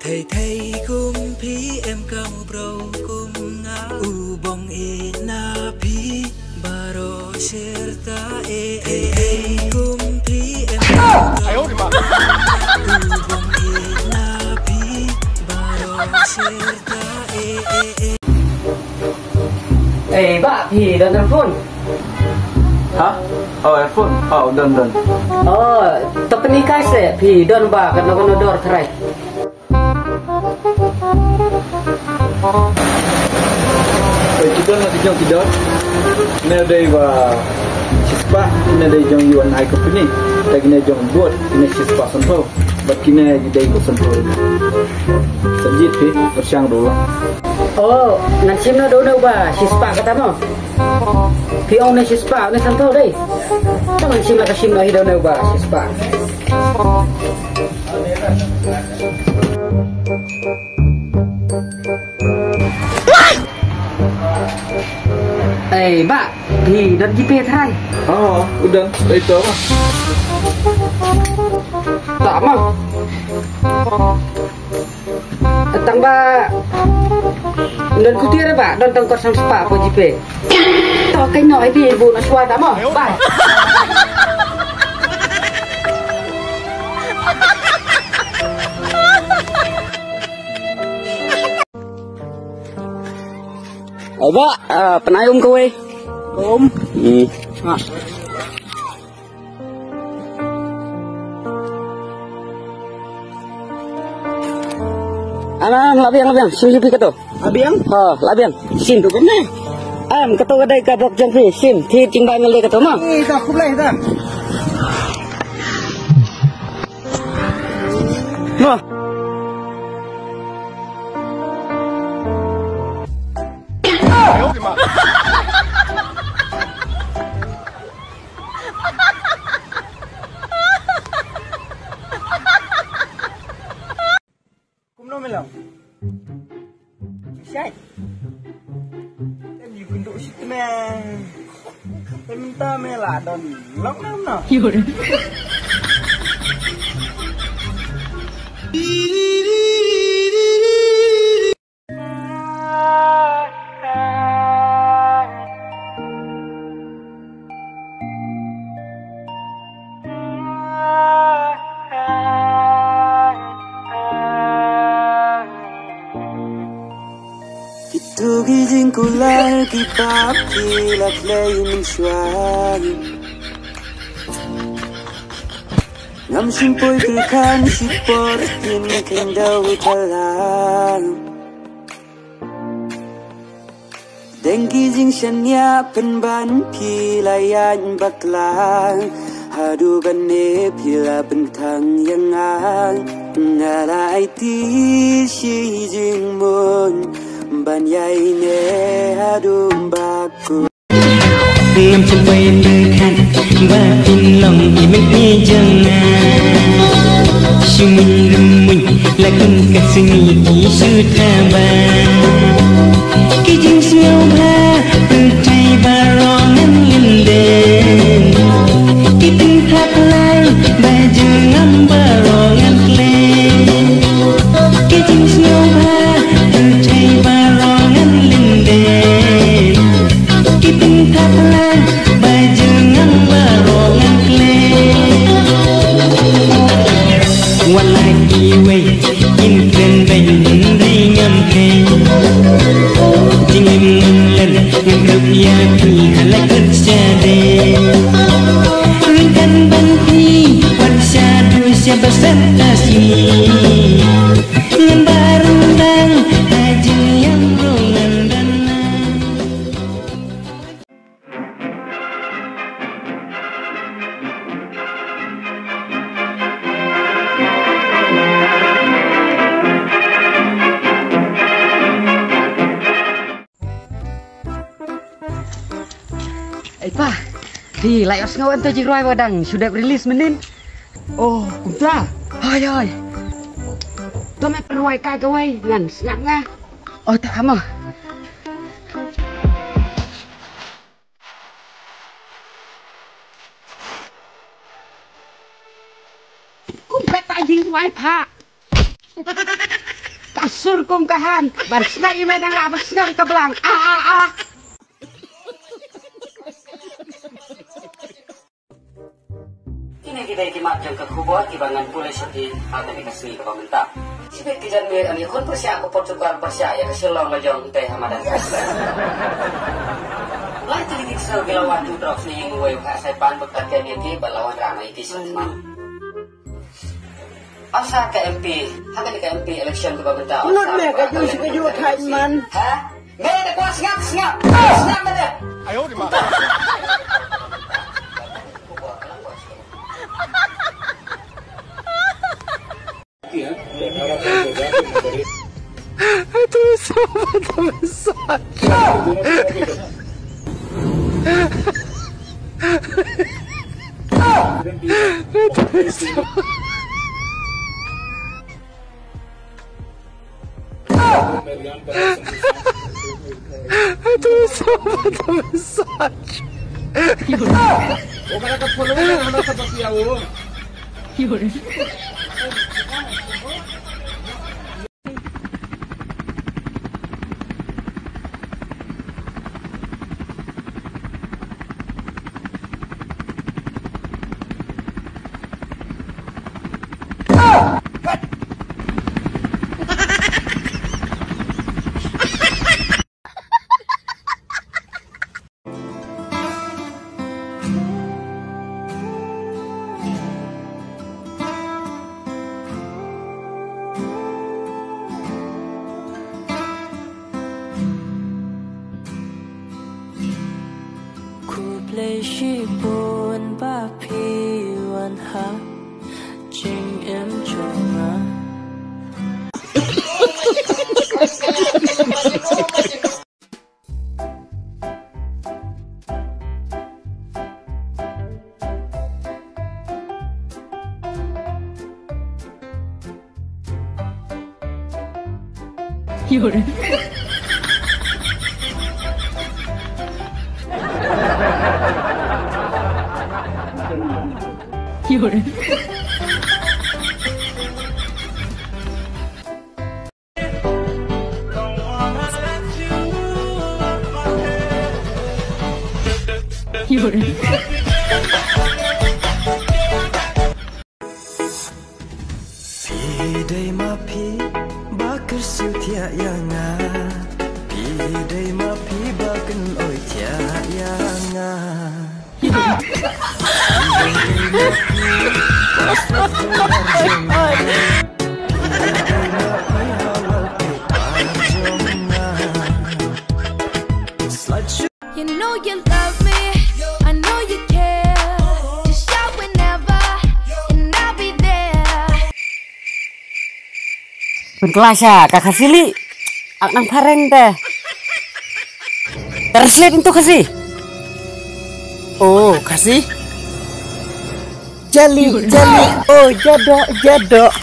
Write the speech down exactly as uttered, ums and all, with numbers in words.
Hei thei kum phi em kam u bro kum nga u bong e na phi baro sirta e e e kum phi em kam u bro kum nga u bong e na phi baro sirta e e e. Ei, ba, phi don phone? Ha? Oh, eh, phone. Oh, don, don. Oh, to pynhikai se, phi don ba, kano kano dor trai. Phi don la ki jong ki dor. Ne dei ba shispah, ne dei jong U N I company. Te kine jong bot, kine shispah sanphew. Bad kine ki dei ko sanphew. Sa jied phi, pyrshang dei la. Oh, ngan shim na dei ba shispah kata mo. Phi ong ne shispah, ne sanphew dei. Tang ngan shim la ka shim na hi dei ba shispah. Ei, ba, phi don GPay trai? Oh, u don, ei to. Tama. Tang ba, don khuti re ba, don tang kosong spah ko GPay. To kai no ai phi bu na swa tama. Bye. Ai ba, ah, pynai um kawei. Um. Hmm. Ha. Anang, la biang, la biang. Shim U P kato. La biang? Ha, la biang. Shim. Tu kan ni? Am, kato ka dei ka bok jong phi. Shim. Phi jingbai ngal dei kato ma. Ni, ta khublei ta. Ma. Kumno me long? Shai. Em yu kundu shit me. Em ta me la don long long no. Kito ki jingkular kiba phi la khlei mynshuwa. Ngam shym poi pyrkhat shipor kin khyndew thala. Dang ki jingshaniah pynban phi la ïaid bakla. Haduh kane phi la pynthang ïa nga. Nga la aiti shi jingmut ban ïaineh haduh ba kut. Ngam shym poi pyrkhat ba phin long i mynsiem jong nga. Shu muin ruh muin la kum ka sngi phi shu thabai. Ki jingsngewbha pyrthei baroh ngan lyndet. Ki pynthap lang ba jong ngam baroh ngan klet. Ki jingsngewbha pyrthei baroh ngan lyndet. Ki pynthap lang ba jong ngam baroh ngan klet. Wat la kiwei kin kren beiñ hynrei ngam kheiñ. Jingim ngam len ngan ruh ïa phi ha la kut shadei. Ryngkat ban phi wat shaduh sha ba sep ka sngi. Ngan ba ryndang ha jingïam ruh ngan dang. Ei pa, phi la ïohsngew ïa uto jingrwai ba dang shu dep release mynnin? Oh, kumta? Hoi, hoi. To me pynrwai kai kawei ngan sngap nga. Oh, te hama. Kum peta jingrwai pha. Sur kum ka han, ban sngew ïa me dang lah ban sngew ka blang. Ah, ah, ah. Kine ki dei ki mat jong ka khubor kiba ngan pule sha phi ha kane ka sngi kaba mynta. Shibit ki janmiet, ïa ka khun pyrshah ka Portugal pyrshah ïa ka Shillong la jong te ha madan Queensland. Lai tylli ki ksiew ki la wan tu drop sha ïing uwei u kha Saipan bad ka kem ïa ki bad la wanrah noh ïa ki sha khmat. Asa ka M P, ha kane ka M P election kaba mynta. Lut me ka ju shi ka ju thait man. Ha? Me da kwa sngap, sngap. Sngap me da. Khublei shibun ba phi wan ha jingim jong nga. Phi dei ma phi ba kyrsiew thiah ïa nga. Phi dei ma phi ba kynoi thiah ïa nga. You know you love me, I know you care. Just shout whenever, and I'll be there. Pynkylla sha ka Khasi lei. Ak nang phareng te. Translate into Khasi. Oh, Khasi. Jali, jali. Oh, jadok, jadok.